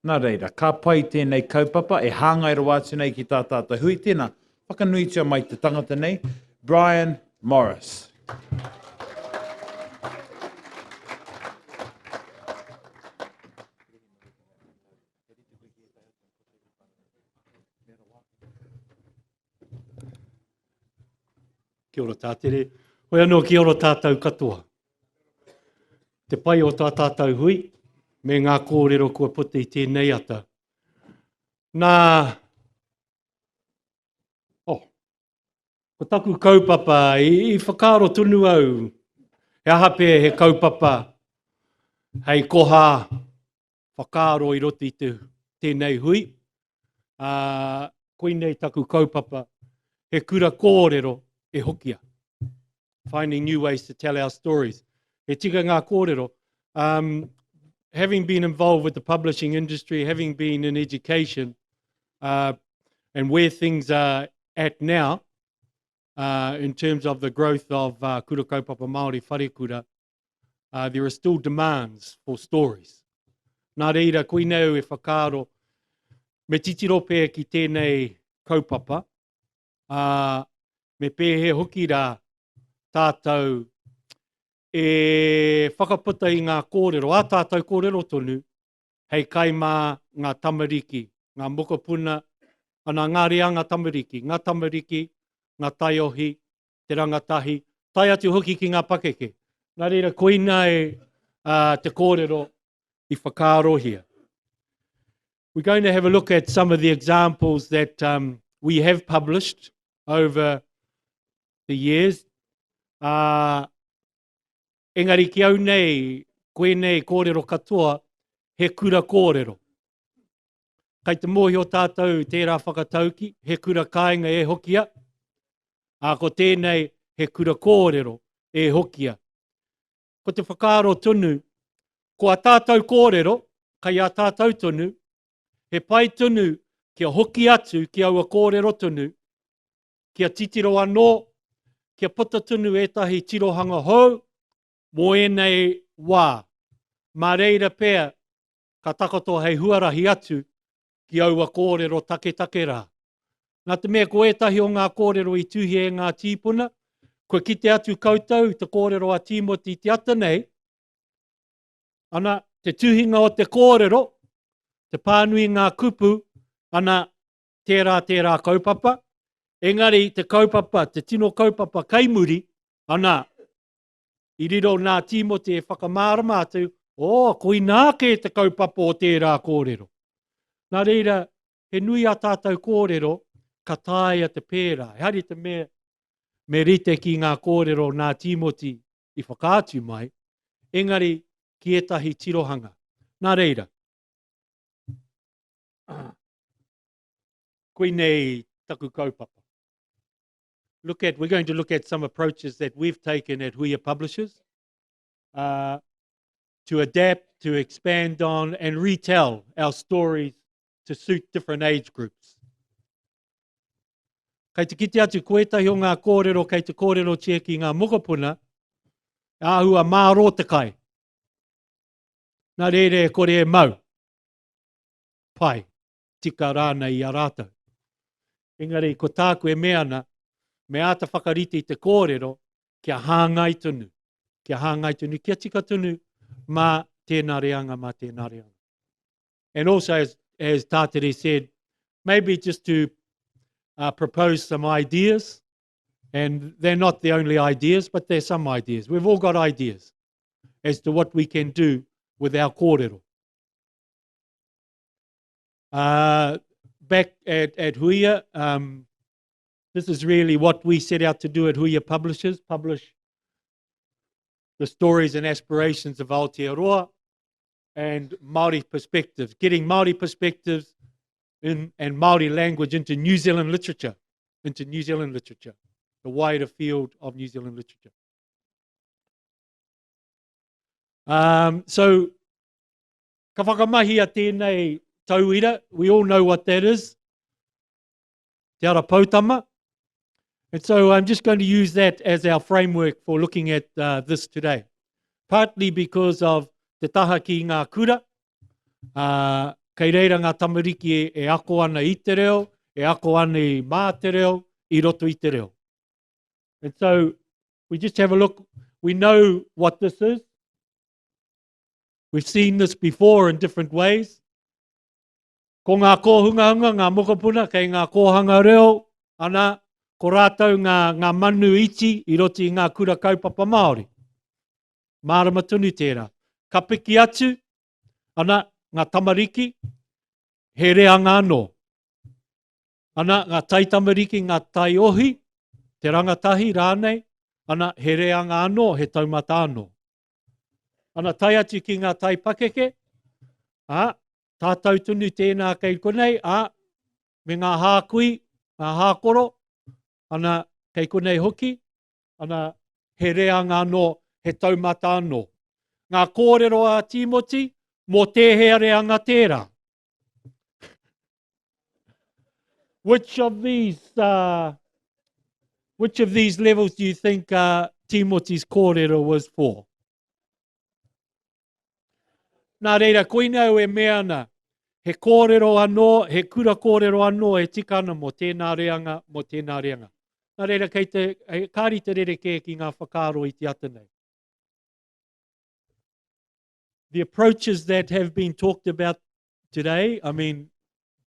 Nā reira, ka pai tēnei kaupapa e hāngai rawa atu nei ki tā tātou hui. Tēnā, whakanuitia mai te tangata nei, Brian Morris. Kia ora Tātere. Hoi anō kia ora tātou katoa. Te pai o tā tātou hui me ngā kōrero kua puta i tēnei ata. Nā, oh, ko taku kaupapa i, i whakaaro tonu au, he aha pea he kaupapa hei koha whakaaro i roto i te, tēnei hui. Ā, koinei taku kaupapa, he kura kōrero e hokia. Finding new ways to tell our stories. He tika ngā kōrero. Um, having been involved with the publishing industry, having been in education, uh, and where things are at now, uh, in terms of the growth of uh, Kura Kaupapa Māori Wharekura, uh, there are still demands for stories. Nā reira, koinei au e whakaaro, me titiro pea ki tēnei kaupapa, ā, me pēhea hoki rā tātou e whakaputa i ngā kōrero, ā tātou kōrero tonu, hei kai mā ngā tamariki, ngā mokopuna, ana ngā reanga tamariki, ngā tamariki, ngā taiohi, te rangatahi, tae atu hoki ki ngā pakeke. Nā reira, koinā e uh, te kōrero i whakaarohia. We're going to have a look at some of the examples that um, we have published over the years. Uh, engari ki au nei, koenei kōrero katoa, he kura kōrero. Kai te mōhio tātou tērā whakatauki, he kura kāinga e hokia, ā, ko tēnei he kura kōrero e hokia. Ko te whakaaro tonu, ko a tātou kōrero, kai a tātou tonu, he pai tonu kia hoki atu ki aua kōrero tonu, kia titiro anō, kia puta tonu ētahi tirohanga hou mō ēnei wā. Mā reira pea ka takoto hei huarahi atu ki aua kōrero taketake rā. Nā te mea ko ētahi o ngā kōrero i tuhia e ngā tīpuna, kua kite atu koutou i te kōrero a Tīmoti i te ata nei, ana, te tuhinga o te kōrero, te pānui ngā kupu, ana, tērā, tērā kaupapa, engari te kaupapa, te tino kaupapa kai muri, ana, I riro nā Tīmoti e whakamārama atu, oh, koinā kē te kaupapa o tērā kōrero. Nā reira, he nui ā tātou kōrero ka taea te pērā. Ehara i te mea me rite ki ngā kōrero nā Tīmoti i whakaatu mai, engari ki ētahi tirohanga. Nā reira, koinei taku kaupapa. look at, we're going to look at some approaches that we've taken at Huia Publishers uh, to adapt, to expand on, and retell our stories to suit different age groups. Kei te kite atu ko ētahi o ngā kōrero kei te kōrerotia ki ngā mokopuna, āhua mārō te kai. Nā reira e kore e mau. Pai. tika rānei i a rātou. Engari, ko tāku e mea ana, me āta whakarite i te kōrero kia hāngai tonu, kia hāngai tonu, kia tika tonu mā tēnā reanga, mā tēnā reanga. And also, as, as Tātere said, maybe just to uh, propose some ideas, and they're not the only ideas, but they're some ideas. We've all got ideas as to what we can do with our kōrero. Uh, back at, at Huia, um, this is really what we set out to do at Huia Publishers, publish the stories and aspirations of Aotearoa and Māori perspectives, getting Māori perspectives in, and Māori language into New Zealand literature, into New Zealand literature, the wider field of New Zealand literature. Um, so Ka whakamahia tēnei tauira, we all know what that is, Te Ara Poutama. And so I'm just going to use that as our framework for looking at uh, this today. Partly because of te taha ki ngā kura, uh, Kei reira ngā tamariki e, e ako ana i te reo, e ako ana i mā te reo, i roto i te reo. And so, we just have a look. We know what this is. We've seen this before in different ways. Ko ngā kōhungahunga, ngā mokopuna, kei ngā kōhanga reo, ana, ko rātou ngā, ngā manu iti i roto i ngā kura kaupapa Māori. Mārama tonu tērā. Ka piki atu, ana, ngā tamariki, he reanga anō. Ana, ngā taitamariki, ngā taiohi, te rangatahi rānei, ana, he reanga anō, he taumata anō. Ana, tae atu ki ngā taipakeke, ā, tātou tonu tēnā kei konei, ā, me ngā hākui, ngā hākoro, ana, kei konei hoki, ana, he reanga anō, he taumata anō. Ngā kōrero a Tīmoti, mō tēhea reanga tērā? Which of these, uh, which of these levels do you think uh, Timoti's kōrero was for? Nā reira, koina au e mea ana, he kōrero anō, he kura kōrero anō e tika ana mō tēnā reanga, mō tēnā reanga. Nā reira, kei te, kāri te rerekē ki ngā whakaaro i te ata nei. The approaches that have been talked about today, I mean,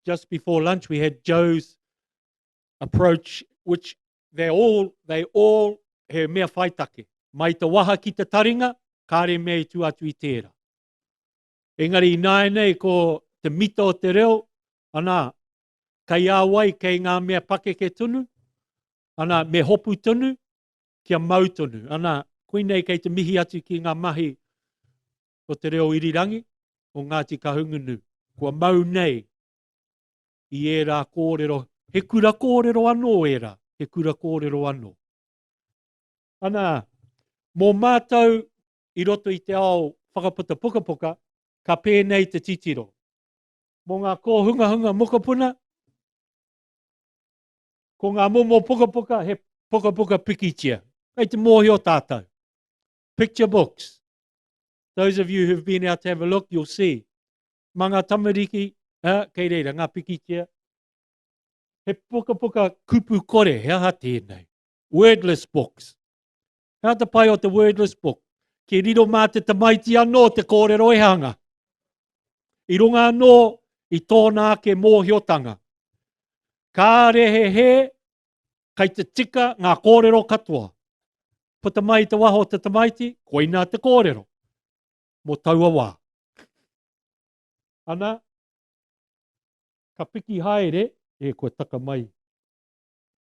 just before lunch we had Joe's approach, which they all, they all he mea whaitake. Mai te waha ki te taringa, kāre mea i tu atu i tērā. Engari ināianei ko te mita o te reo, ana, kei a wai, kei ngā mea pakeke tonu, ana, me hopu tonu, kia mau tonu. Ana, koinei kei te mihi atu ki ngā mahi o te reo irirangi, o Ngāti Kahungunu, kua mau nei i ērā kōrero, he kura kōrero anō ērā, he kura kōrero anō. Ana, mō mātou i roto i te ao whakaputa pukapuka, ka pēnei te titiro. Mō ngā kōhungahunga mokopuna, ko ngā momo pukapuka he pukapuka pikitia. Kei te mōhio tātou. Picture books. Those of you who've been out to have a look, you'll see. Mā ngā tamariki, ā, kei reira, ngā pikitia. He pukapuka kupu kore, he aha tēnei? Wordless books. He aha te pai o te wordless book? Ki riro mā te tamaiti anō te kōrero e hanga. I runga anō i tōna ake mōhiotanga. Kāre he hē, kei te tika ngā kōrero katoa. Puta mai i te waho o te tamaiti, koinā te kōrero mō taua wā. Ana, ka piki haere, e kua taka mai.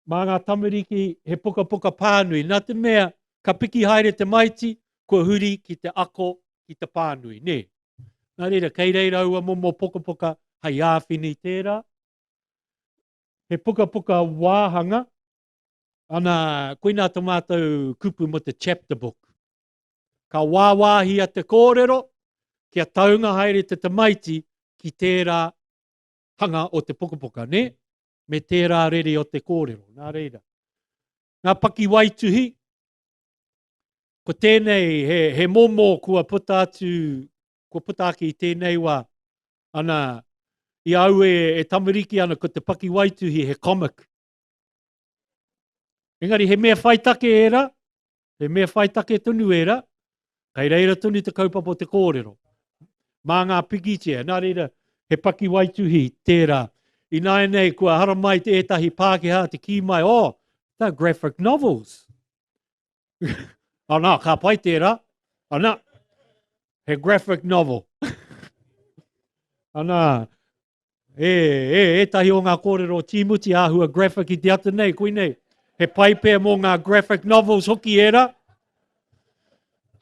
Mā ngā tamariki he pukapuka pānui, nā te mea, ka piki haere te maiti, kua huri ki te ako ki te pānui, nē. Nā reira, kei reira aua momo pukapuka hei āwhina i tērā. He pukapuka wāhanga, ana, koinā tō mātou kupu mō te chapter book. Ka wāwāhia te kōrero kia taunga haere te tamaiti ki tērā hanga o te pukapuka, nē? Me tērā rere o te kōrero, nā reira. Ngā pakiwaituhi, ko tēnei he, he momo kua puta atu, kua puta ake i tēnei wā, ana, i a au e, e tamariki ana ko te pakiwaituhi he comic. Engari he mea whai take ērā, He mea whai take tonu ērā, kei reira tonu te kaupapa o te kōrero. Mā ngā pikitia, nā reira, he pakiwaituhi tērā. Ināianei, kua haramai te ētahi Pākehā te kī mai, oh, they're graphic novels. Anā, ka pai tērā. Anā, he graphic novel. Anā, E, e, ētahi o ngā kōrero o Tīmoti āhua graphic i te ata nei, koinei. He pai pea mō ngā graphic novels hoki ērā.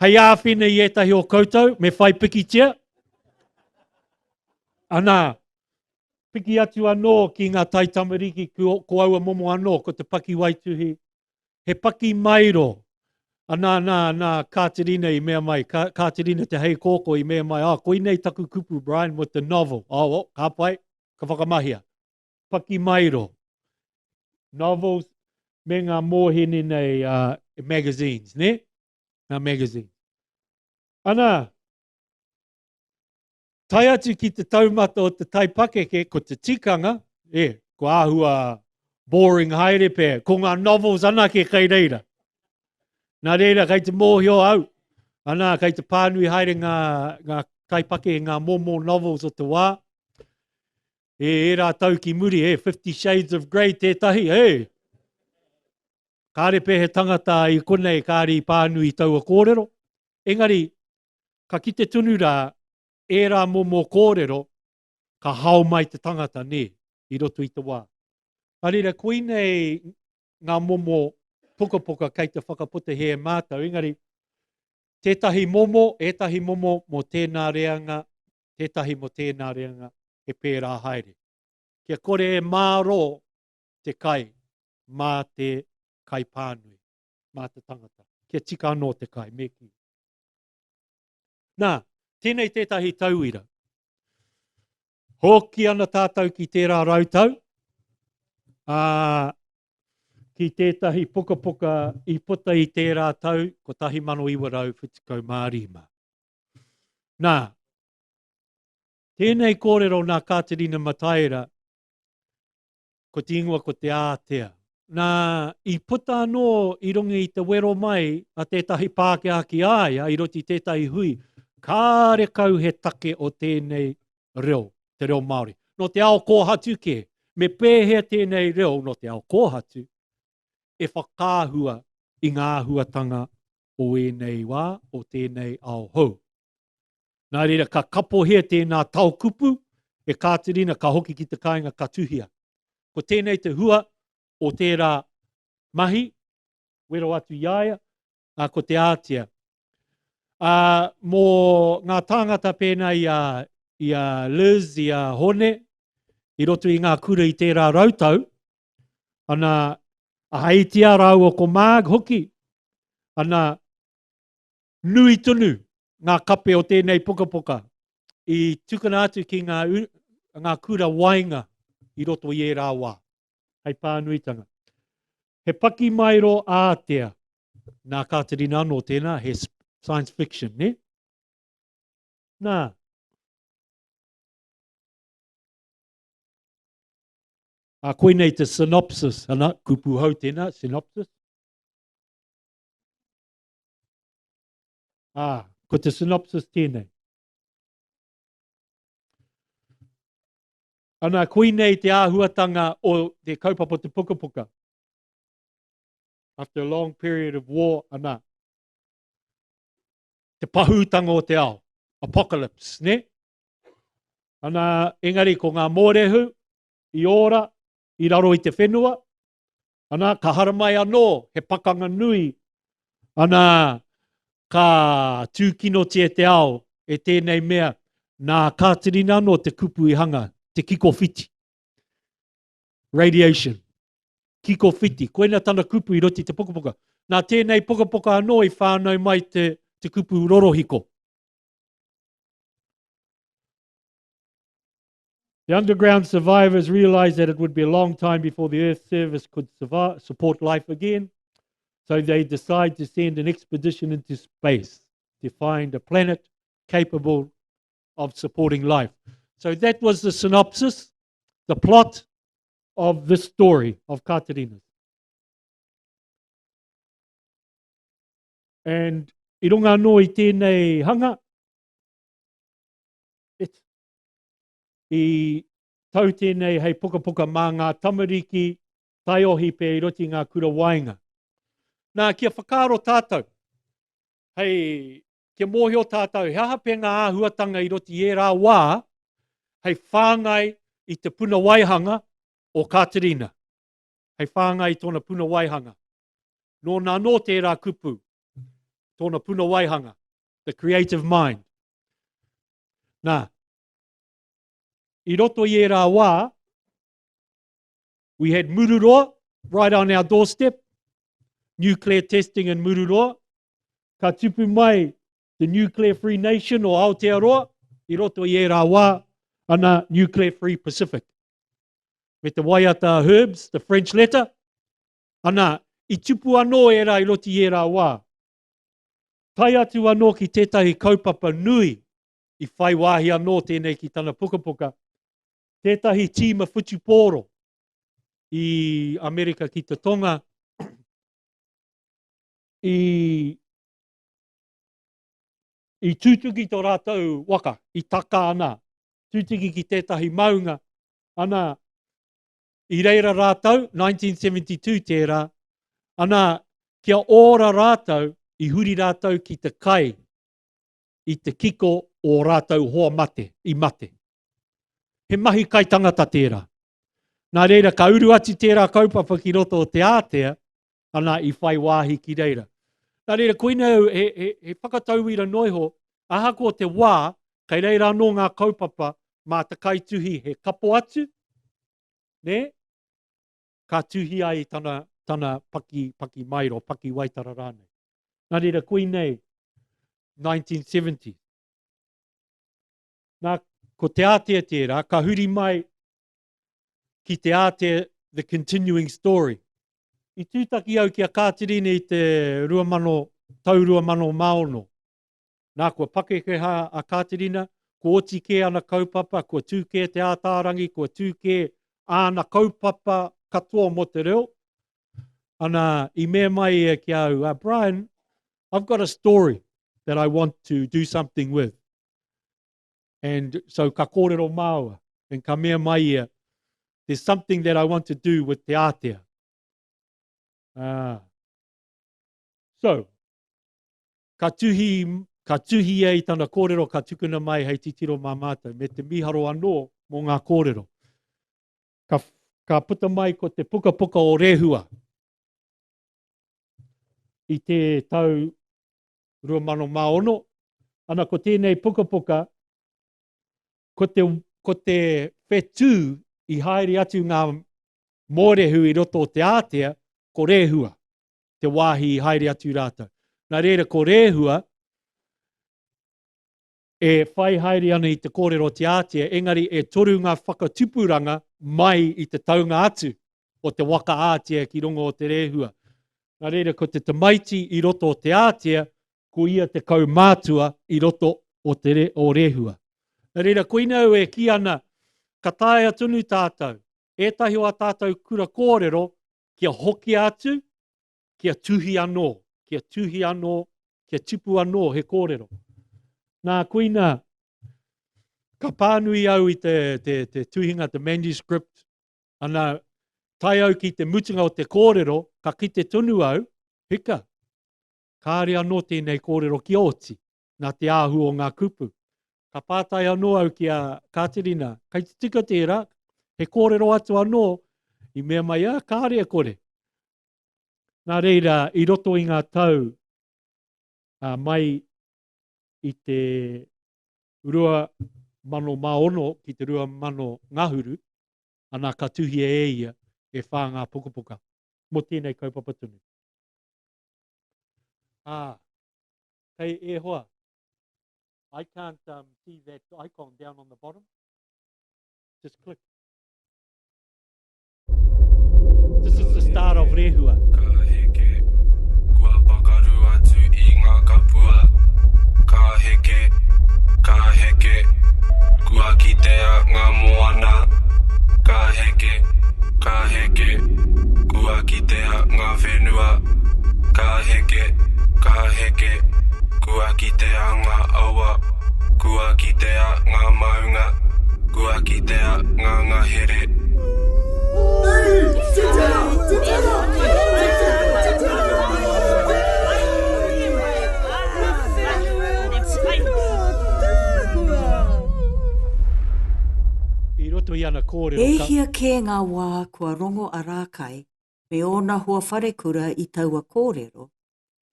Hei āwhina i ētahi o koutou, me whai pikitia. Anā, piki atu anō ki ngā taitamariki ko, ko aua momo anō, ko te pakiwaituhi, He paki mairo. Anā, nā, nā Kāterina i mea mai, Kā, Kāterina Te Heikōkō i mea mai, oh, koinei taku kupu, Brian, mō te novel. Oh, oh, ka pai, ka whakamahia. Paki mairo. Novels me ngā mōheni nei, uh, magazines, ne? Ngā magazines. Anā. Tae atu ki te taumata o te taipakeke, ko te tikanga, e, ko āhua boring haere pea, ko ngā novels anake kei reira. Nā reira, kei te mōhio au, ana, kei te pānui haere ngā, ngā taipakeke, ngā momo novels o te wā. E, ērā tau ki muri, e, Fifty Shades of Grey tētahi, e! Kāre pea he tangata i konei kāre i pānui i taua kōrero, engari, ka kite tonu rā ērā momo kōrero ka hao mai te tangata, nē, i roto i te wā. Nā reira, koinei ngā momo pukapuka kei te whakaputahia e mātou, engari, tētahi momo, ētahi momo mō tēnā reanga, tētahi mō tēnā reanga, he pērā haere. Kia kore e mārō te kai mā te kaipānui, mā te tangata. Kia tika anō te kai, me kī. Nā, tēnei tētahi tauira. Hoki ana tātou ki tērā rautau, ā, ki tētahi pukapuka i puta i tērā tau 1975. Nā, tēnei kōrero nā Kāterina Mataira, ko te ingoa ko Te Ātea. Nā, i puta anō i runga i te wero mai a tētahi Pākehā ki a ia i roto i tētahi hui, kārekau he take o tēnei reo, te reo Māori. Nō te ao kōhatu kē, me pēhea tēnei reo nō te ao kōhatu e whakaahua i ngā āhuatanga o ēnei wā, o tēnei ao hou. Nā reira, ka kapohia tēnā tao kupu e Kāterina, ka hoki ki te kāinga, ka tuhia. Ko tēnei te hua o tērā mahi, wero atu i a ia, ā, ko te ātea. Ā, mō ngā tāngata pēnā i a, i a Liz, i a Hone, i roto i ngā kura i tērā rautau, ana, a Haitia rāua ko Marg hoki, ana, Nui tonu ngā kape o tēnei pukapuka i tukuna atu ki ngā, ngā kura waenga i roto i ērā wā, hei pānuitanga. He pakimaero ātea, nā Kāterina anō tēnā, he science fiction, ne? Nā. A, koinei te synopsis, ana, kupu hou tēnā, synopsis. Ā, ko te synopsis tēnei. Ana, koinei te āhuatanga o te kaupapa o te pukapuka. After a long period of war, ana, te pahūtanga o te ao, apocalypse, ne? Ana, engari ko ngā mōrehu i ora, i raro i te whenua, Ana, ka haramai anō he pakanga nui, ana, ka tūkinotia te ao e tēnei mea, nā Kāterina anō te kupu i hanga, te kiko whiti. Radiation. Kiko whiti. Koina tana kupu i roto i te pukapuka. Nā tēnei pukapuka anō i whānau mai te, te kupu rorohiko. The underground survivors realized that it would be a long time before the Earth's surface could survive, support life again, so they decide to send an expedition into space to find a planet capable of supporting life. So that was the synopsis, the plot of this story of Katerina's. And i runga anō i tēnei hanga, it, I tau tēnei hei pukapuka mā ngā tamariki taiohi pea i roto i ngā kura waenga. Nā, kia whakaaro tātou, hei, kia mōhio tātou, he aha pea ngā āhuatanga i roto i ērā wā hei whāngai i te puna waihanga o Kāterina, hei whāngai i tōna puna waihanga. Nōna anō tērā kupu, tōna puna waihanga, the creative mind. Nā, i roto i ērā wā, we had Mururoa right on our doorstep, nuclear testing in Mururoa. Ka tupu mai the nuclear free nation o Aotearoa i roto i ērā wā, ana nuclear free Pacific. Me te waiata Herbs, the French letter, ana, i tupu anō ērā i roto i ērā wā. Tae atu anō ki tētahi kaupapa nui. I whai wāhi anō tēnei ki tana pukapuka, tētahi tīma whutupōro i Amerika ki te Tonga i i tūtuki tō rātou waka, i taka ana, tūtuki ki tētahi maunga, ana, i reira rātou, 1972 tērā, ana, kia ora rātou, i huri rātou ki te kai i te kiko o rātou hoa mate, i mate. He mahi kai tangata tērā. Nā reira, ka uru atu tērā kaupapa ki roto o te ātea, ana i whai wāhi ki reira. Nā reira, koinei au, he, he, he whakatauira noa iho, ahakoa te wā, kei reira anō ngā kaupapa mā te kaituhi he kapo atu, nē, ka tuhi ai tana, tana paki, paki mairo, paki waitara rānei. Nā reira, koinei, 1970. Nā, ko te ātea tērā, ka huri mai ki te ātea The Continuing Story. I tūtaki au ki a Kāterina i te 2000, tau 2006. Nā, kua pakekeha a Kāterina, kua oti kē ana kaupapa, kua tū kē Te Ātaarangi, kua tū kē āna kaupapa katoa mō te reo. Ana, i mea mai ia ki a au, uh, Brian, I've got a story that I want to do something with. And so ka kōrero māua, and ka mea mai ia, there's something that I want to do with te ātea. Ah. So, ka tuhi, ka tuhi ia i tana kōrero, ka tukuna mai hei titiro mā mātou, me te mīharo anō mō ngā kōrero. Ka, ka puta mai ko te pukapuka o Rehua i te tau 2006, ana ko tēnei pukapuka, ko te, ko te whetū i haere atu ngā mōrehu i roto o te ātea, ko Rehua, te wāhi i haere atu rātou. Nā reira, ko Rehua e whai haere ana i te kōrero te ātea, engari e toru ngā whakatupuranga mai i te taunga atu o te waka ātea ki runga o te Rehua. Nā reira, ko te tamaiti i roto o te ātea, ko ia te kaumātua i roto o te re, o Rehua. Nā reira, koina au e kī ana, ka taea tonu tātou, ētahi o ā tātou kura kōrero, kia hokia atu, kia tuhi anō, kia tuhi anō, kia tipu anō he kōrero. Nā, koina, ka pānui au i te, te, te tuhinga, te manuscript, Ana, tae au ki te mutunga o te kōrero, ka kite tonu au, hika, kāre anō tēnei kōrero kia oti, nā te āhua o ngā kupu. Ka pātai anō au ki a Kāterina, kei te tika tērā, he kōrero atu anō, i mea mai, ā, kāre e kore. Nā reira, i roto i ngā tau ā, mai i te 2006 ki te 2000 ngahuru, ana ka tuhia e ia e whā ngā pukapuka mō tēnei kaupapa tonu. Ā, kei e hoa, I can't um, see that icon down on the bottom. Just click. This is the start of Rehua. Ka heke, kua pakaru atu i ngā kapua. Ka heke, ka heke, kua kitea ngā moana. Ka heke, ka heke, kua kitea ngā whenua. Ka heke, ka heke, kua kitea ngā awa. Kua kitea ngā maunga. Kua kitea ngā ngahere. I roto i ana kōrero E ka. hia kē ngā wā kua rongo a Rākai me ōna hoa wharekura i taua kōrero,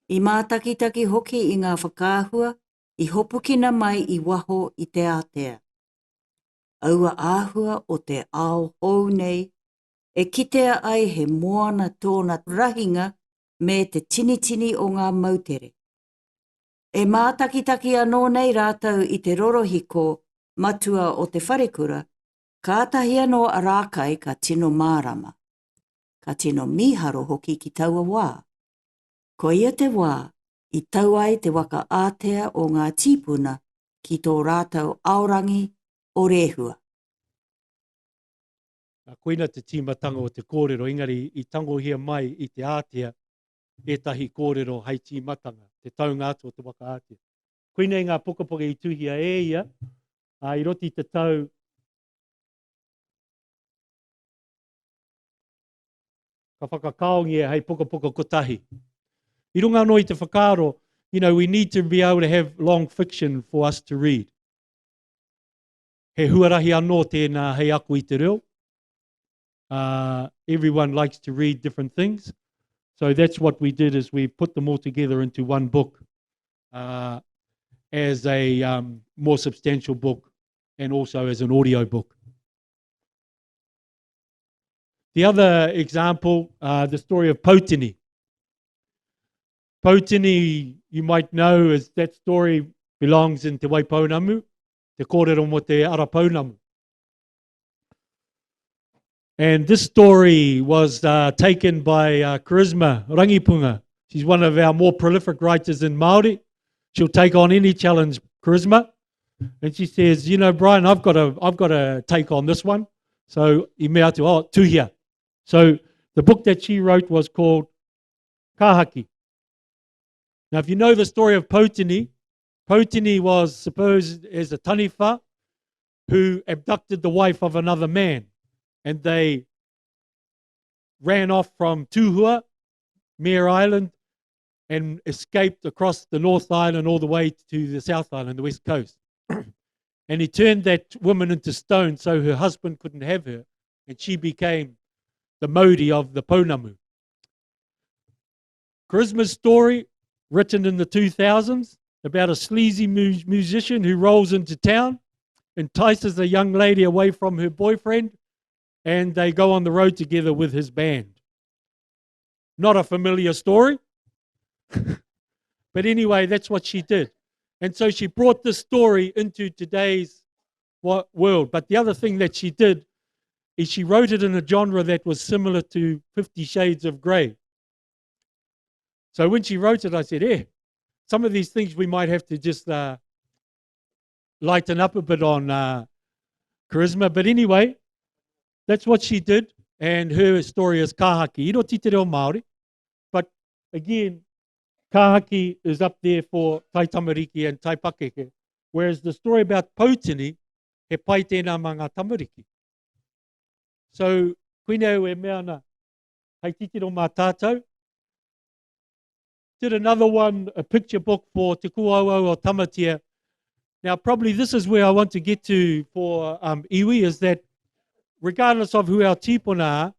i mātakitaki hoki i ngā whakaahua i hopukina mai i waho i te ātea. Aua āhua o te ao hou nei, e kitea ai he moana tōna rahinga me te tinitini o ngā moutere. E mātakitaki anō nei rātou i te rorohiko matua o te wharekura, kātahi anō a Rākai ka tino mārama, ka tino mīharo hoki ki taua wā. Koia te wā i tau ai te waka ātea o ngā tīpuna. ki tō rātou aorangi o Rehua. Nā, koina te tīmatanga o te kōrero, engari i tangohia mai i te ātea ētahi kōrero hei tīmatanga, te taunga atu o te waka ātea. Koinei ngā pukapuka i tuhia e ia, ā, i roto i te tau ka whakakaongia hei pukapuka kotahi. I runga anō i te whakaaro, you know, we need to be able to have long fiction for us to read. He huarahi anō tēnā hei ako i te reo. Uh, everyone likes to read different things. So that's what we did is we put them all together into one book uh, as a um, more substantial book and also as an audio book. The other example, uh, the story of Potini. Potini, you might know, is that story belongs in Te Waipounamu, te kōrero mo te ara pounamu. And this story was uh, taken by uh, Charisma Rangipunga. She's one of our more prolific writers in Māori. She'll take on any challenge, Charisma. And she says, you know, Brian, I've got to, I've got to take on this one. So, i mea atu, oh, tuhia. So, the book that she wrote was called Kahaki. Now, if you know the story of Potini, Potini was supposed as a taniwha who abducted the wife of another man. And they ran off from Tuhua, Mere Island, and escaped across the North Island all the way to the South Island, the West Coast. and he turned that woman into stone so her husband couldn't have her, and she became the Modi of the Pounamu. Charisma's story, written in the 2000s, about a sleazy mu- musician who rolls into town, entices a young lady away from her boyfriend, and they go on the road together with his band. Not a familiar story. but anyway, that's what she did. And so she brought this story into today's world. But the other thing that she did is she wrote it in a genre that was similar to Fifty Shades of Grey. So when she wrote it, I said, eh, some of these things we might have to just uh, lighten up a bit on uh, charisma. But anyway, that's what she did. And her story is kahaki. I roti te reo Māori. But again, kahaki is up there for tai tamariki and tai pakeke. Whereas the story about Poutini, he pai tēnā mā ngā tamariki. So, koinei au e mea ana, hei titiro mā tātou. Did another one, a picture book for Te Kūauau o Tamatea. Now, probably this is where I want to get to for um, iwi, is that regardless of who our tīpuna are,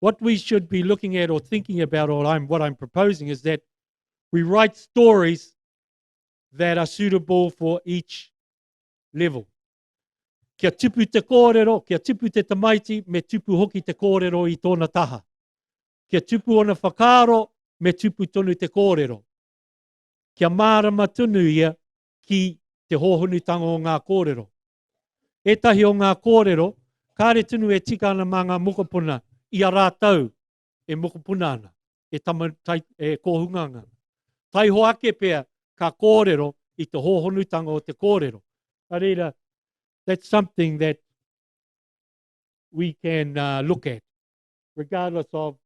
what we should be looking at or thinking about, or I'm, what I'm proposing, is that we write stories that are suitable for each level. Kia tupu te kōrero, kia tupu te tamaiti, me tupu hoki te kōrero i tōna taha. Kia tupu ona whakaaro, me tupu tonu te kōrero. Kia mārama tonu ia ki te hōhonutanga o ngā kōrero. Ētahi o ngā kōrero, kāre tonu e tika ana mā ngā mokopuna i a rātou e mokopuna ana, e, tama, tai, e kōhunga ana. Taiho ake pea ka kōrero i te hōhonutanga o te kōrero. Nā reira, that's something that we can uh, look at, regardless of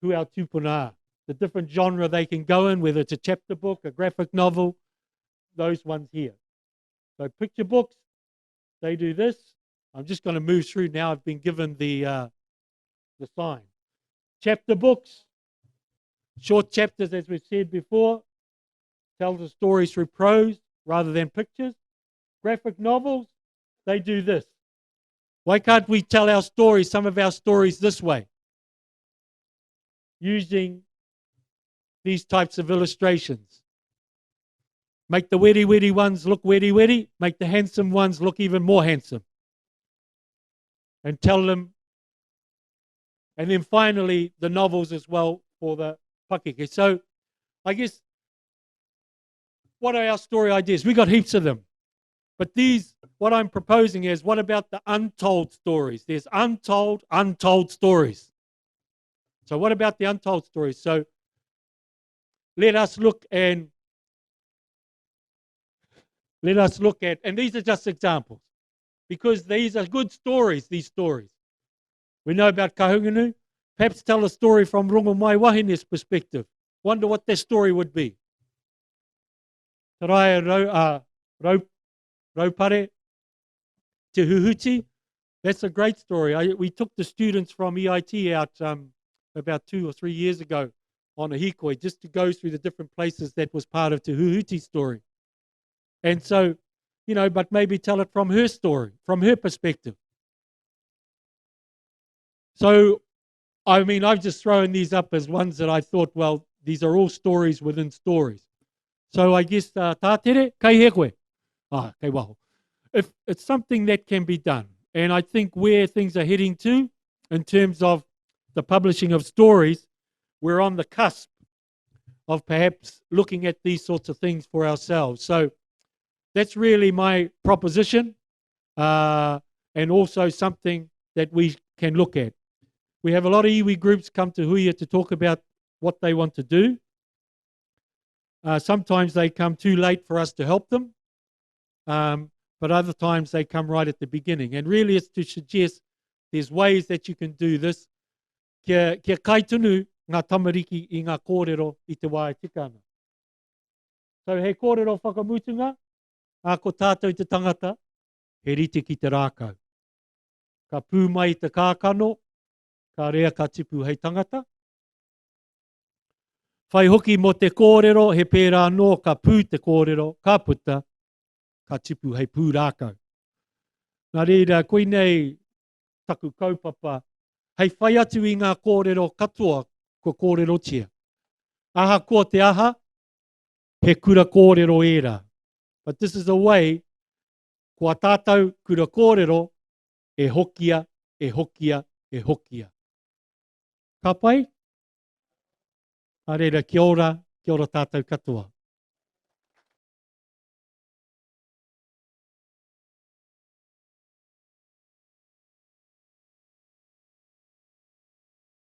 who our tūpuna are. The different genre they can go in, whether it's a chapter book, a graphic novel, those ones here. So picture books, they do this. I'm just going to move through now. I've been given the, uh, the sign. Chapter books, short chapters, as we've said before, tell the stories through prose rather than pictures. Graphic novels, they do this. Why can't we tell our stories, some of our stories, this way? Using these types of illustrations. Make the witty witty ones look witty witty, make the handsome ones look even more handsome. And tell them. And then finally, the novels as well for the pakeke. So I guess what are our story ideas? We got heaps of them. But these, what I'm proposing is what about the untold stories? There's untold, untold stories. So, what about the untold stories? So, let us look and Let us look at, and these are just examples, because these are good stories, these stories. We know about Kahungunu. Perhaps tell a story from Rongomaiwahine's perspective. Wonder what their story would be. Taraia Rau, uh, Rau, Raupare, Te Huhuti, that's a great story. I, we took the students from EIT out um, about two or three years ago on a hikoi just to go through the different places that was part of Te Huhuti's story. And so, you know, but maybe tell it from her story, from her perspective. So, I mean, I've just thrown these up as ones that I thought, well, these are all stories within stories. So I guess uh, tātere, kei he koe. Ah, kei waho. If it's something that can be done, and I think where things are heading to in terms of the publishing of stories, we're on the cusp of perhaps looking at these sorts of things for ourselves. So that's really my proposition uh, and also something that we can look at. We have a lot of iwi groups come to Huia to talk about what they want to do. Uh, sometimes they come too late for us to help them, um, but other times they come right at the beginning. And really, it's to suggest there's ways that you can do this. Kia, kia kai tonu ngā tamariki i ngā kōrero i te wā e tika ana. So he kōrero whakamutunga, ā, ko tātou te tangata, he rite ki te rākau. Ka pū mai te kākano, ka rea ka tipu hei tangata. Whai hoki mō te kōrero, he pērā anō, ka pū te kōrero, ka puta, ka tipu hei pūrākau. Nā reira, koinei taku kaupapa hei whai atu i ngā kōrero katoa kua kōrerotia. Ahakoa te aha, he kura kōrero ērā. But this is a way, ko a tātou kura kōrero e hokia, e hokia, e hokia. Ka pai? Nā reira, kia ora, kia ora tātou katoa.